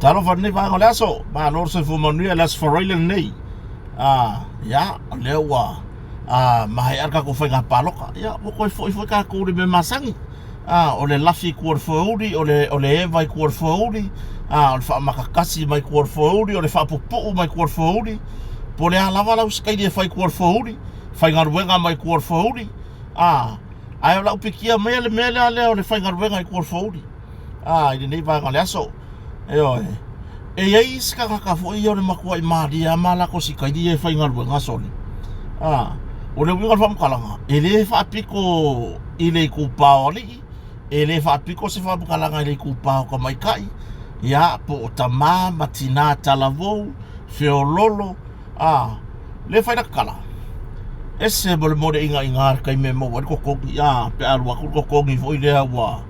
Talofa lenei vaega o le aso, malo le soifua manuia le aso Faraile lenei. Ah, ia, o lea ua ah, maea le tatou faiga palota. Ia, ua toe foi foi tatou i le mea masani. Ah, o le lafi i tua o le foeuli, o le, o le eva i tua o le foeuli, ah, o le faamatatasi mai tua o le foeuli, o le faapupuu mai tua o le foeuli. Po o le a lava lau sikaili e fai i tua o le foeuli, faigaluega mai tua o le foeuli. Ah, ae o lau pikia maia le mea lea lea o le faigaluega i tua o le foeuli. Ah, i lenei vaega o le aso. Ioe. E i ai isi tagata foi ia o le matuai malie lava ma latou sikaili ia e faigaluega sole. Ah, o le uiga o le faamatalaga, e le faapito i le itupa o alii, e le faapito se faamatalaga i le itupa o tamaitai, ia, po o tama ma tina talavou, feololo, a, le fai laka tala. Ese mo le moleaiga i gā le taimi e maua ai le totogi, a, pe a alu atu le totogi foi lea ua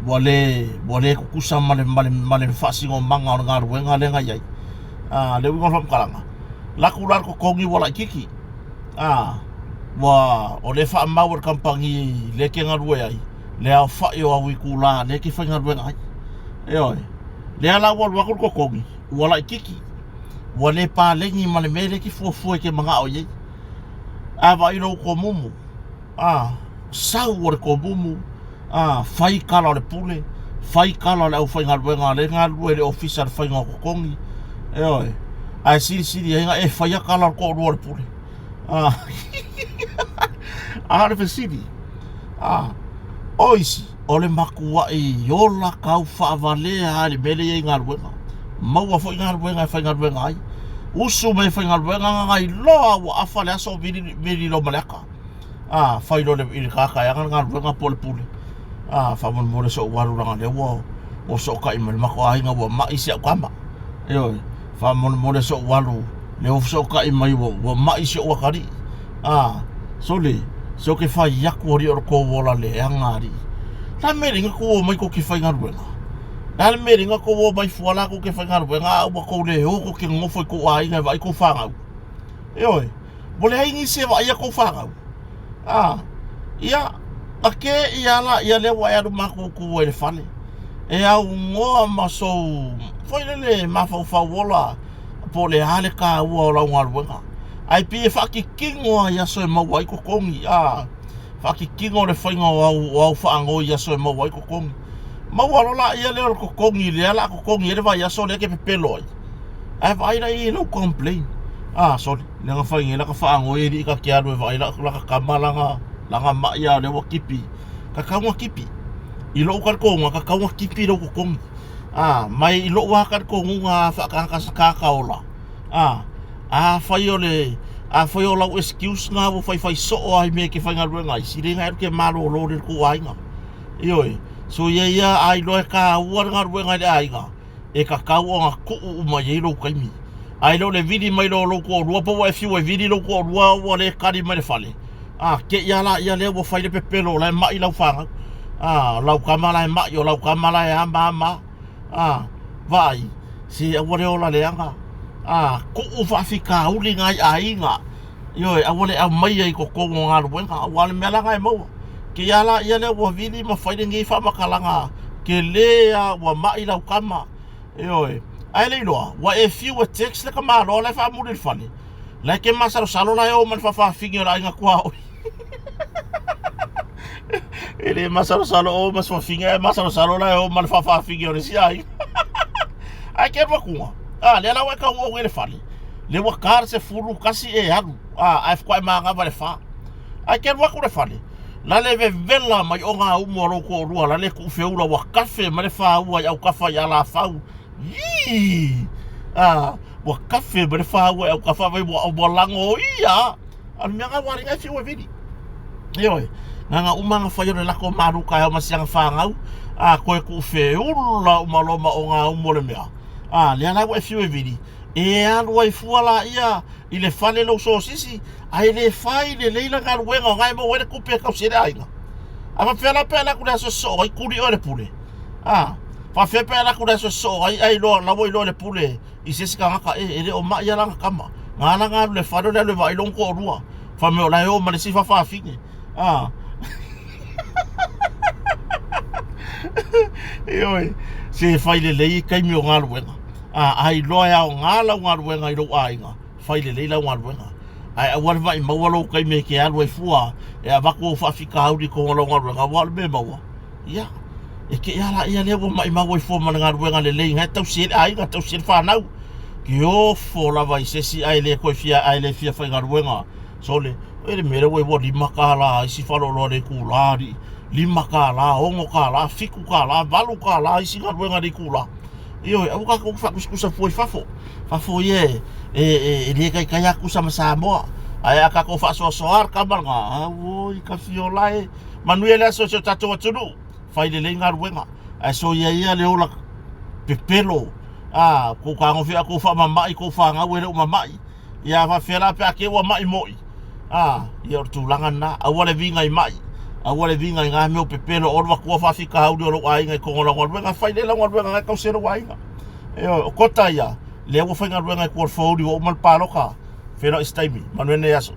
ua le ua le tutusa ma le ma le ma le faasinomaga o le galuega lea na i ai. A, le uiga o le faamatalaga, laku la le totogi ua laitiiti. A, ua o lea e faamau e le kamupani lea e te galue ai le aofai o au itulā lea e te faigaluega ai. Ioe. Lea la ua alu atu le totogi ua laitiiti. Ua le paleni ma le mea lea e te fuafua e te manao i ai. A vaai lou tomumu, a, sau o le tomumu, a, fai kala o le pule, fai kala o le aufaigaluega lea e galulue i le ofisa i le faiga o totogi, ioe, ae silisili ai na e faia kala o le toalua o le pule. A, a o le fesili, a, o isi, o le matuai ola tau faavalea lava i le mea lea e i ai galuega. Maua foi galuega e faigaluega ai. Usu mai e faigaluega na iloa ua afa le aso o vili, vili loa ma le ata. A, fai loa i le tagata e ana le galuega po o le pule. A, faamolemole so'u alu leaga o lea ua ua fesootai mai le matou aiga ua ma'i si au tama. Ioe, faamolemole so'u alu lea ua fesootai mai ua ua ma'i si o'u atalii. A, sole, se o ke fai atu alii o le tou ola leaga alii. La mea le tou omai tou te faigaluega. La le mea le tou omai fua la tou te faigaluega a ua tou le o tou te nonofo i tou aiga e vaai tou fanau. Ioe, ua leai nisi e vaaia tou fanau. A, ia, a ke ia la ia lea ua e alu matutu ai i le fale. E aunoa ma sou, foi lele mafaufau ola po o le a le taua o lau galuega. Ae pei e faakikino lava i aso e maua ai totogi, a, faakikino le faiga o au, o au faanoi i aso e maua ai totogi. Maua loa laia lea o le totogi lea o le a totogi ai le vaiaso lea e te pepelo ai. Ae vaai la i lau complain. Ah, sorry, lea na fai nei laka faanoi e alii ta te alu e vaai laka tama lana, lana ma'i a o lea ua tipi. Tatau ona tipi. I lou talitonuga, tatau ona tipi lou totogi. A, mai i lou lava talitonuga faatagata tagata ola, a, afai o le, afai o lau excuse na ua faifai soo lava i mea e te faigaluega ai, sili ona e alu e te malolo i le tou aiga. Ioe, so ia ia a iloa e taua le galuega i le aiga, e tatau ona tuu uma i ai lou taimi. Ae le o le vili mai loa o lou toalua po ua e fiu e vili lou toalua ua le kali mai le fale, a, te i lava laia lea ua fai le pepelo o la e mai lau fanau. A, o lau tama la e mai, o lau tama la e a ma a ma a. A, vaai, se aua le ola leaga. A, tuu faafitauli nai aiga. Ioe, aua le aumaia i totonu o galuega, aua o le mea la lena e maua. Te i lava laia lea ua vili ma fai lenei faamatalaga tele lava ua mai lau tama. Ioe, ae le iloa, ua e fiu e text le tamaloa la e faamuli i le fale, la e te masalosalo la e o ma le faafafine o le aiga tuaoi. E le masalosalo o ma se fafine, ae masalosalo la e o ma le faafafine o le isi aiga. Ae ke alu atu, a, lea la ua e tau i le fale, lea ua ta le 11 e alu, a, ae faatoa e manava i le 4. Ae ke alu atu i le fale, la le vevela mai o ngā umu a lou toalua, la le tuufeula ua kafe mai le fāua i autafa i alafau. Ii! A, ua kafe mai le fāua i autafa mai ua, ua lagoia. A o le mea na ua alinga e fiu e vili. Ioe, na na uma na fai o le lako malu taeao ma siana fanau, a koe tuufeula uma loa ma o ngā umu o le mea. A, lea la ua e fiu e vili, e alu ai fua laia i le fale lou sosisi, ae le fai lelei la galuega o na e maua ai le tupe e tausi ai le aiga. A faapefea la pe a alu atu i le aso e sosoo ai, kuli oe i le pule. A, faapefea pe a alu atu i le aso e sosoo ai, ae iloa, la ua iloa e le pule i se isi tagata, e, e le o ma'i lava lana tama. Na ala ona alu i le fale o le alu e vaai lona toalua. Fai mai o la e o ma le isi faafafine. A. Ioe, se fai lelei taimi o galuega. A, a iloa e aoga lau galuega i lou aiga, fai lelei lau galuega. Ae aua le maumau lou taimi e te alu ai fua e avatu ou faafitauli i totonu o lau galuega, aua o le mea e maua, ia, e te i lava laia lea ua maumau ai fua ma le galuega lelei na e tausi ai le aiga, tausi ai le fanau. Te ofo lava i se isi ae le toe fia, ae le fia faigaluega. Sole, e le mea lea ua $5 isi faleoloa le itula, alii. $5, $6, $7, $8 isi galuega le itula. Ioe, aua tatou te faatusatusa fua i fafo. Fafo ia e, e, e, e le taitai lava tusa ma Samoa. Ae a tatou faasoasoa le tama lena, auoi, tafiola e. Manuia le aso i si o tatou atunuu. Fai lelei galuega. Ae soia ia le ola pepelo. A, tou fetagofi a tou faamamai tou fanau e le o mamai. Ia a faapefea la pe a te i ua mai moi? A, ia o le tulaga lena. Aua le viga i mai. Aua le viga i na mea o pepelo o alu atua faafitauli o lou aiga i totonu o lau galuega. Fai lelei lau galuega na e tausi ai lou aiga. Ioe, o Kota ia, lea ua faigaluega i tua o le fouli ua uma le palota. Feiloai i se taimi. Manuia lenei aso.